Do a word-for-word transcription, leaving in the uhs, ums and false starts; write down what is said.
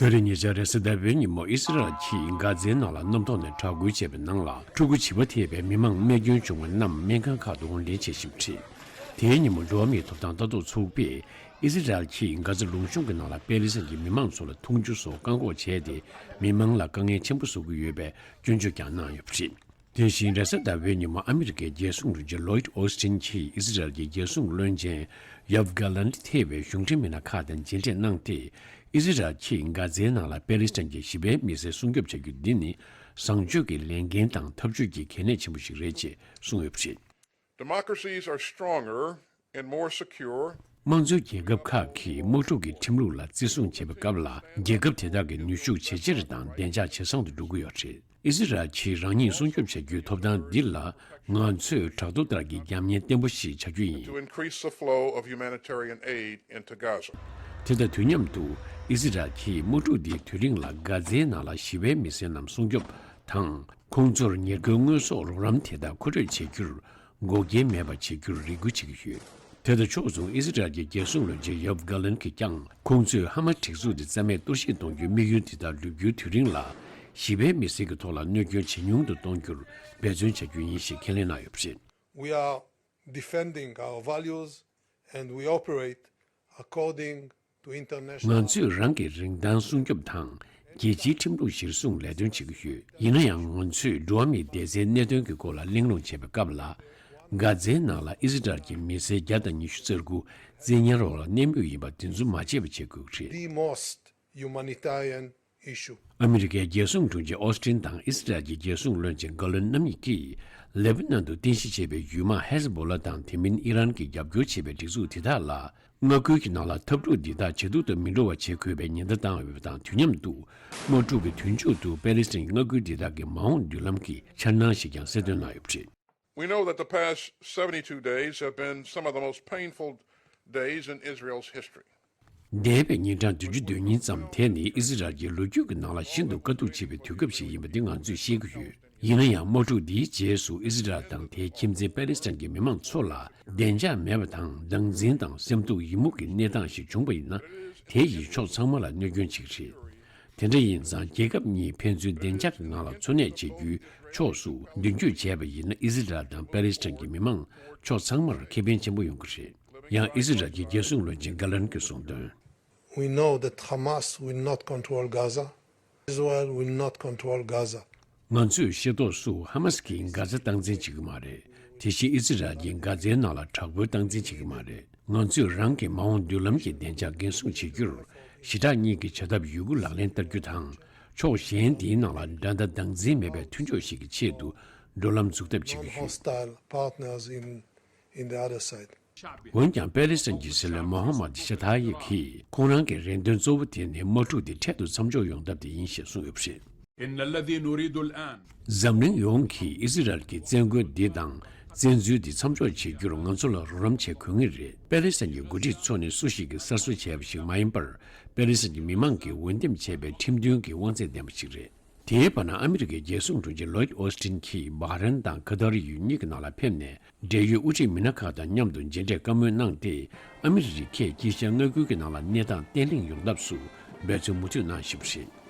ད་རེས་ཉེ་ཆར་རེས་གཟའ་ཟླ་བའི་ཉིན་མོ་ཨི་སི་རལ་གྱིས་གྷ་ཛའི་ནང་ལ་གནམ་ཐོག་ནས་དྲག་རྒོལ་བྱས་པའི་ནང་ལ་ཕྲུ་གུ་བྱིས་པ་ཐེ་བའི་མི་མང་རྨས་སྐྱོན་བྱུང་བ་རྣམས་སྨན་ཁང་ཁག་ཏུ་དབོར་འདྲེན་བྱེད་བཞིན་པ་རེད། དེའི་ཉིན་མོ་འགྲོ་བ་མིའི་ཐོབ་ཐང་ལྟ་རྟོག་ཚོགས་པས་ཨི་སི་རལ་གྱིས་གྷ་ཛ་ལུང་གཤོང་གི་ནང་ལ་པེ་ལི་སི་ཐན་གྱི་མི་མང་ཚོ་ལ་འཐུང་ཆུ་སོགས་བཀག་འགོག་བྱས་ཏེ་མི་མང་ལ་དཀའ་ངལ་ཆེན་པོ་བཟོ་གི་ཡོད་པའི་སྐྱོན་བརྗོད་ཀྱང་གནང་ཡོད་པ་རེད། དེ་བཞིན་རེས་གཟའ་ཟླ་བའི་ཉིན་མོ་ཨ་མི་རི་ཀའི་རྒྱལ་སྲུང་དྲུང་ཆེ་ལོའིད་ཨོ་སི་ཊིན་གྱིས་ཨི་སི་རལ་གྱི་རྒྱལ་སྲུང་བློན་ཆེན་ཡབ་གྷ་ལན་ཐེ་བའི་གཞུང་འབྲེལ་མི་སྣ་ཁག་དང་མཇལ་འཕྲད་གནང་སྟེ། ཨི་སི་རལ་གྱིས་གྷ་ཛའི་ནང་ལ་པེ་ལི་སི་ཐན་གྱི་ཞི་བའི་མི་སེར་སྲུང་སྐྱོབ་བྱ་རྒྱུ་འདི་ནི་བཟང་སྤྱོད་ཀྱི་ལས་འགན་དང་འཐབ་ཇུས་ཀྱི་གལ་གནད་ཆེན་པོ་ཞིག་རེད་ཅེས་གསུངས་ཡོད་པ་རེད། Democracies are stronger and more secure དམངས་གཙོའི་རྒྱལ་ཁབ་ཁག་གིས་དམག་འཁྲུག་གི་ཁྲིམས་ལུགས་ལ་བརྩི་སྲུང་བྱེད་པའི་སྐབས་ལ་རྒྱལ་ཁབ་དེ་དག་གི་ནུས་ཤུགས་ཇེ་ཆེར་དང་བདེ་འཇགས་ཇེ་བཟང་དུ་འགྲོ་གི་ཡོད་རེད། ཨི་སི་རལ་གྱིས་རང་ཉིད་སྲུང་སྐྱོབ་བྱ་རྒྱུའི་ཐོབ་ཐང་འདི་ལ་ང་ཚོས་དྲག་ཏུ་ལྟར་གྱི་རྒྱབ་གཉེར་བརྟན་པོ་ཞིག་བྱ་རྒྱུ་ཡིན། To increase the flow of humanitarian aid into Gaza. དེ་དང་དུས་མཉམ་དུ་ཨི་སི་རལ་གྱིས་དམག་འཁྲུག་འདིའི་དུས་རིང་ལ་གྷ་ཛའི་ནང་ལ་ཞི་བའི་མི་སེར་རྣམས་སྲུང་སྐྱོབ་དང་། ཁོང་ཚོར་ཉེར་མཁོའི་དངོས་ཟོག་རོགས་རམ་དེ་དག་མཁོ་སྤྲོད་བྱེད་རྒྱུར་འགོག་རྐྱེན་མེད་པ་བྱེད་རྒྱུར་རེ་སྐུལ་བྱེད་ཀྱི་ཡོད། དེ་དང་ཕྱོགས་མཚུངས་ཨི་སི་རལ་གྱི་རྒྱལ་སྲུང་བློན་ཆེན་ཡོབ་གྷ་ལན་གྱིས་ཀྱང་ཁོང་ཚོས་ཧ་མ་སྒྲིག་འཛུགས་དེ་རྩ་མེད་གཏོར་བཤིག་གཏོང་རྒྱུའི་དམིགས་ཡུལ་དེ་དག་འགྲུབ་རྒྱུའི་དུས་རིང་ལ་ཞི་བའི་མི་སེར་གྱི་ཐོག་ལ་གནོད་སྐྱོན་ཇེ་ཉུང་དུ་གཏོང་རྒྱུར་འབད་བརྩོན་བྱ་རྒྱུ་ཡིན་ཞེས་ཁས་ལེན་གནང་ཡོད་པ་རེད། We are defending our values and we operate according to international ང་ཚོས་རང་གི་རིན་ཐང་སྲུང་སྐྱོབ་དང་རྒྱལ་སྤྱིའི་ཁྲིམས་ལུགས་གཞིར་བཟུང་ལས་དོན་བྱེད་ཀྱི་ཡོད། ཡིན་ན་ཡང་ང་ཚོས་འགྲོ་བ་མིའི་བདེ་རྩའི་གནད་དོན་གྱི་སྐོར་ལ་གླེང་སློང་བྱེད་པའི་སྐབས་ལ། གྷ་ཛའི་ནང་ལ་ཨི་སི་རལ་གྱི་མི་སེར་བརྒྱ་དང་ཉི་ཤུ་རྩ་དགུ་བཙན་ཉར་འོག་ལ་གནས་མུས་ཡིན་པ་དེ་ཚོ་མ་བརྗེད་པ་བྱེད་དགོས་ཀྱི་རེད། The most humanitarian issue. ཨ་མི་རི་ཀའི་རྒྱལ་སྲུང་དྲུང་ཆེ་ཨོ་སི་ཊིན་དང་ཨི་སི་རལ་གྱི་རྒྱལ་སྲུང་བློན་ཆེན་གྷ་ལན་རྣམ་གཉིས་ཀྱིས་ལེ་པ་ནན་དུ་རྟེན་གཞི་བྱས་པའི་ཡུལ་དམག་ཧེ་ཟ་བྷོ་ལ་དང་དེ་མིན་ཨི་རན་གྱིས་རྒྱབ་སྐྱོར་བྱེད་པའི་སྒྲིག་འཛུགས་དེ་དག་ལ། མངའ་ཁུལ་གྱི་ནང་ལ་འཐབ་འཁྲུག་འདི་དག་ཇེ་སྡུག་ཏུ་མི་འགྲོ་བ་བྱེད་དགོས་པའི་ཉེན་བརྡ་བཏང་ཡོད་པ་དང་དུས་མཉམ་དུ། དམག་འཁྲུག་གི་དུས་མཇུག་ཏུ་པེ་ལི་སི་ཐན་གྱི་མངའ་ཁུལ་འདི་དག་གི་མ་འོངས་མདུན་ལམ་གྱི་འཆར་སྣང་ཞིག་ཀྱང་གསལ་སྟོན་གནང་ཡོད་པ་རེད། We know that the past seventy-two days have been some of the most painful days in Israel's history. འདས་པའི་ཉིན་གྲངས་བདུན་ཅུ་དོན་གཉིས་ཙམ་དེ་ནི་ཨི་སི་རལ་གྱི་ལོ་རྒྱུས་ཀྱི་ནང་ལ་ཤིན་ཏུ་དཀའ་སྡུག་ཆེ་བའི་དུས་སྐབས་ཤིག་ཡིན་པ་འདི་ང་ཚོས་ཤེས་ཀྱི་ཡོད། ཡིན་ན་ཡང་དམག་འཁྲུག་འདིའི་རྗེས་སུ་ཨི་སི་རལ་དང་དེའི་ཁྱིམ་མཚེས་པེ་ལི་སི་ཐན་གྱི་མི་མང་ཚོ་ལ་བདེ་འཇགས་མེད་པ་དང་སྡང་འཛིན་དང་སེམས་སྡུག་ཡི་མུག་གི་གནས་སྟངས་ཤིག་བྱུང་པ་ཡིན་ན། དེ་ཡིས་ཕྱོགས་ཚང་མ་ལ་གནོད་སྐྱོན་བྱེད་ཀྱི་རེད། དེ་འདྲ་ཡིན་ཙང་རྒྱལ་ཁབ་གཉིས་ཕན་ཚུན་བདེ་འཇགས་ཀྱི་ངང་ལ་འཚོ་གནས་བྱེད་རྒྱུའི་ཕྱོགས་སུ་མདུན་སྐྱོད་བྱས་པ་ཡིན་ན་ཨི་སི་རལ་དང་པེ་ལི་སི་ཐན་གྱི་མི་མང་ཕྱོགས་ཚང་མར་ཁེ་ཕན་ཆེན་པོ་ཡོང་གི་རེད། ཡང་ཨི་སི་རལ་གྱི་རྒྱལ་སྲུང་བློན་ཆེན་གྷ་ལན་གྱིས་གསུངས་དོན། We know that Hamas will not control Gaza. Israel will not control Gaza. ང་ཚོས་ཤེས་རྟོགས་སུ་ཧ་མ་སི་གིས་གྷ་ཛ་སྟངས་འཛིན་བྱེད་ཀྱི་མ་རེད། དེ་བཞིན་ཨི་སི་རལ་གྱིས་གྷ་ཛའི་ནང་ལ་དྲག་པོའི་སྟངས་འཛིན་བྱེད་ཀྱི་མ་རེད། ང་ཚོས་རང་གི་མ་འོངས་མདུན་ལམ་གྱི་བདེ་འཇགས་འགན་སྲུང་བྱེད་རྒྱུར་ཞི་དྲག་གཉིས་ཀྱི་བྱ་ཐབས་ཡོད་རྒུ་ལག་ལེན་བསྟར་རྒྱུ་དང་། ཕྱོགས་གཞན་དེའི་ནང་ལ་འགྲན་ཟླ་སྡང་འཛིན་མེད་པའི་མཐུན་ཕྱོགས་ཤིག་གི་ཆེད་དུ་འགྲོ་ལམ་འཛུགས་ཐབས་བྱེད་ཀྱི་ཡོད། Hostile partners in, in the other side. འོན་ཀྱང་པེ་ལི་སི་ཐན་གྱི་སྲིད་བློན་མོ་ཧམ་མད་ཤ་ཐ་ཡེ་གིས་ཁོང་རང་གི་རེ་འདུན་གཙོ་བོ་དེ་ནི་དམག་འཁྲུག་འདི་འཕྲལ་དུ་མཚམས་འཇོག་ཡོང་ཐབས་དེ་ཡིན་ཞེས་གསུངས་ཡོད་པ་རེད། إن الذي نريد الآن འཛམ་གླིང་ཡོངས་ཀྱིས་ཨི་སི་རལ་གྱི་བཙན་རྒོལ་འདི་དང་བཙན་འཛུལ་འདི་མཚམས་འཇོག་བྱེད་རྒྱུར་ང་ཚོ་ལ་རོགས་རམ་བྱེད་དགོས་ངེས་རེད། པེ་ལི་སི་ཐན་གྱི་འགོ་ཁྲིད་ཚོ་ནི་སུ་ཞིག་གིས་གསར་བཟོ་བྱས་པ་ཞིག་མ་ཡིན་པར། པེ་ལི་སི་ཐན་གྱི་མི་མང་གིས་འོས་འདེམས་བྱས་པའི་ཁྲིམས་མཐུན་གྱི་དབང་ཚད་ལྡན་པ་ཞིག་རེད། དེའི་བར་ན་ཨ་མི་རི་ཀའི་རྒྱལ་སྲུང་དྲུང་ཆེ་ལོའིད་ཨོ་སི་ཊིན་གྱིས་བྷ་རེན་དང་ཁ་ཐར་ཡུལ་གཉིས་ཀྱི་ནང་ལ་ཕེབས་ནས་འབྲེལ་ཡོད་དབུ་ཁྲིད་མི་སྣ་ཁག་དང་མཉམ་དུ་མཇལ་འཕྲད་བཀའ་མོལ་གནང་སྟེ། ཨ་མི་རི་ཀས་དཀྱིལ་ཤར་མངའ་ཁུལ་གྱི་ནང་ལ་གནས་སྟངས་བརྟན་ལྷིང་ཡོང་ཐབས་སུ་འབད་བརྩོན་མུ་མཐུད་གནང་བཞིན་པ་རེད།